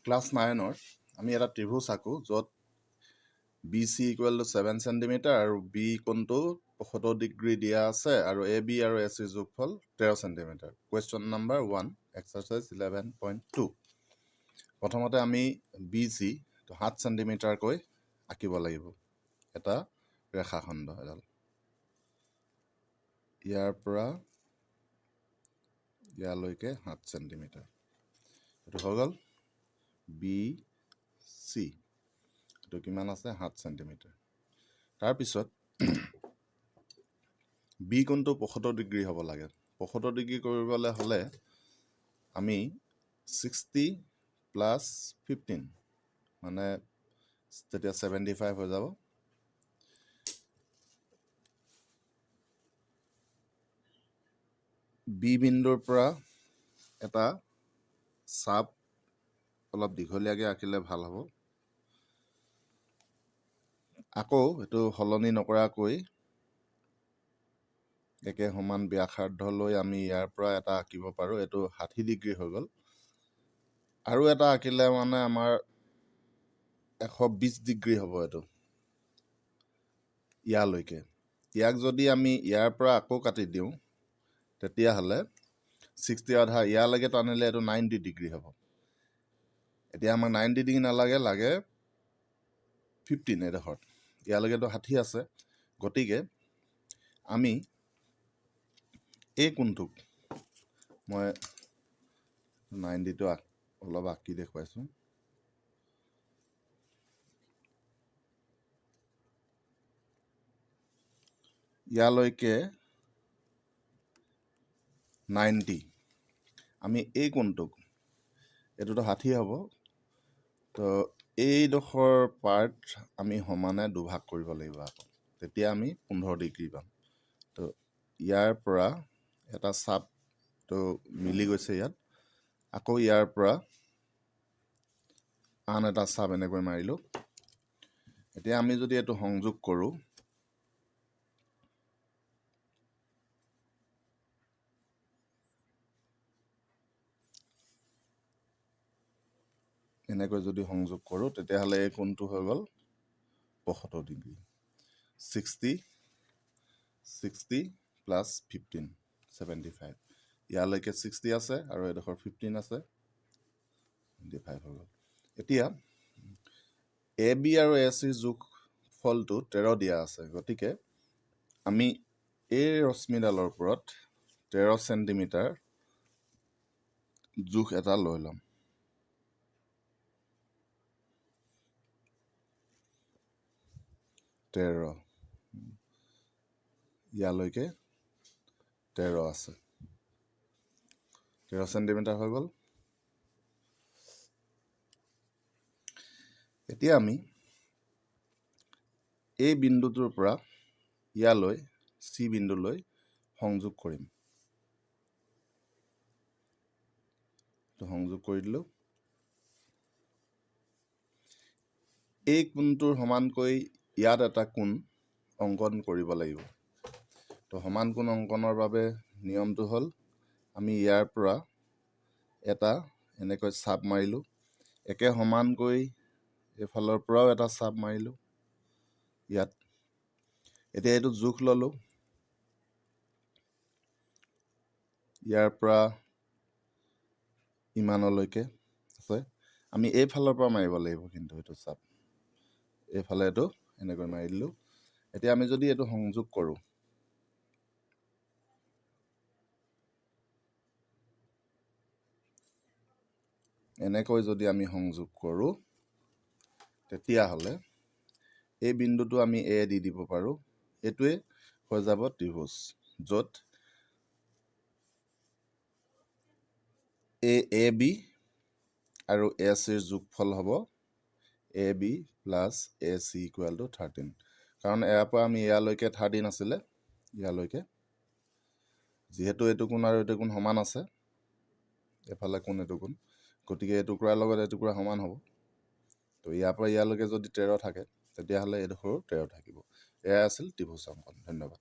Class নাইনৰ আমি এটা ত্ৰিভুজ আঁকো, য'ত B C equal to 7 centimetre আৰু বি কোণটো 75 ডিগ্ৰী দিয়া আছে আৰু এ বি আৰু এ চিৰ যোগফল 13 centimetre. Question number 1, exercise 11.2। প্ৰথমতে আমি বি চি 7 চেণ্টিমিটাৰকৈ আঁকিব লাগিব এটা ৰেখাখণ্ড এডাল। ইয়াৰ পৰা ইয়ালৈকে 7 চেণ্টিমিটাৰ, এইটো হৈ গ'ল বি চি। এইটো কিমান আছে? 7 চেণ্টিমিটাৰ। তাৰপিছত বি কোণটো 75 ডিগ্ৰী হ'ব লাগে। 75 ডিগ্ৰী কৰিবলৈ হ'লে আমি 60 প্লাছ 15, মানে তেতিয়া 75 হৈ যাব। বি বিন্দুৰ পৰা এটা চাপ অলপ দীঘলীয়াকৈ আঁকিলে ভাল হ'ব। আকৌ এইটো সলনি নকৰাকৈ একে সমান ব্যাসাৰ্ধ লৈ আমি ইয়াৰ পৰা এটা আঁকিব পাৰোঁ। এইটো 60 ডিগ্ৰী হৈ গ'ল। আৰু এটা আঁকিলে মানে আমাৰ 120 ডিগ্ৰী হ'ব এইটো ইয়ালৈকে। ইয়াক যদি আমি ইয়াৰ পৰা আকৌ কাটি দিওঁ, তেতিয়াহ'লে 60 আধা ইয়ালৈকে টানিলে এইটো 90 ডিগ্ৰী হ'ব। এতিয়া আমাক 90 ডিগ্ৰী নালাগে, লাগে 15 এইডোখৰত। ইয়ালৈকেতো 60 আছে, গতিকে আমি এই কোণটোক মই 90টো অলপ আঁকি দেখুৱাইছোঁ। ইয়ালৈকে 90, আমি এই কোণটোক, এইটোতো 60 হ'ব, তো এইডোখৰ পাৰ্ট আমি সমানে দুভাগ কৰিব লাগিব আকৌ, তেতিয়া আমি 15 ডিগ্ৰী পাম। তো ইয়াৰ পৰা এটা চাপটো মিলি গৈছে ইয়াত, আকৌ ইয়াৰ পৰা আন এটা চাপ এনেকৈ মাৰিলোঁ। এতিয়া আমি যদি এইটো সংযোগ কৰোঁ, এনেকৈ যদি সংযোগ কৰোঁ, তেতিয়াহ'লে এই কোণটো হৈ গ'ল 75 ডিগ্ৰী। 60, 60 প্লাছ 15, 75। ইয়ালৈকে 60 আছে আৰু এইডোখৰ 15 আছে, 75 হৈ গ'ল। এতিয়া এ বি আৰু এ চিৰ যোগফলটো 13 দিয়া আছে, গতিকে আমি এই ৰশ্মিডালৰ ওপৰত 13 চেণ্টিমিটাৰ জোখ এটা লৈ ল'ম। 13, ইয়ালৈকে 13 আছে, 13 চেণ্টিমিটাৰ হৈ গ'ল। এতিয়া আমি এই বিন্দুটোৰ পৰা ইয়ালৈ চি বিন্দুলৈ সংযোগ কৰিম। সংযোগ কৰি দিলোঁ। এই কোণটোৰ সমানকৈ ইয়াত এটা কোণ অংকন কৰিব লাগিব। তো সমান কোণ অংকনৰ বাবে নিয়মটো হ'ল, আমি ইয়াৰ পৰা এটা এনেকৈ চাপ মাৰিলোঁ, একে সমানকৈ এইফালৰ পৰাও এটা চাপ মাৰিলোঁ ইয়াত। এতিয়া এইটো জোখ ল'লোঁ, ইয়াৰ পৰা ইমানলৈকে আছে। আমি এইফালৰ পৰা মাৰিব লাগিব, কিন্তু এইটো চাপ এইফালে এইটো এনেকৈ মাৰি দিলোঁ। এতিয়া আমি যদি এইটো সংযোগ কৰোঁ, এনেকৈ যদি আমি সংযোগ কৰোঁ, তেতিয়াহ'লে এই বিন্দুটো আমি এ দি দিব পাৰোঁ। এইটোৱে হৈ যাব ত্ৰিভুজ, য'ত এই এ বি আৰু এ চিৰ যোগফল হ'ব A B plus A C equal to 13। কাৰণ ইয়াৰ পৰা আমি ইয়ালৈকে 13 আছিলে, ইয়ালৈকে যিহেতু এইটো কোণ আৰু এইটো কোণ সমান আছে, এইফালে কোণ এইটো কোণ, গতিকে এইটুকুৰাৰ লগত এইটুকুৰা সমান হ'ব। তো ইয়াৰ পৰা ইয়ালৈকে যদি 13 থাকে, তেতিয়াহ'লে এইডোখৰো 13 থাকিব। এয়াই আছিল ত্ৰিভুজ অংকন। ধন্যবাদ।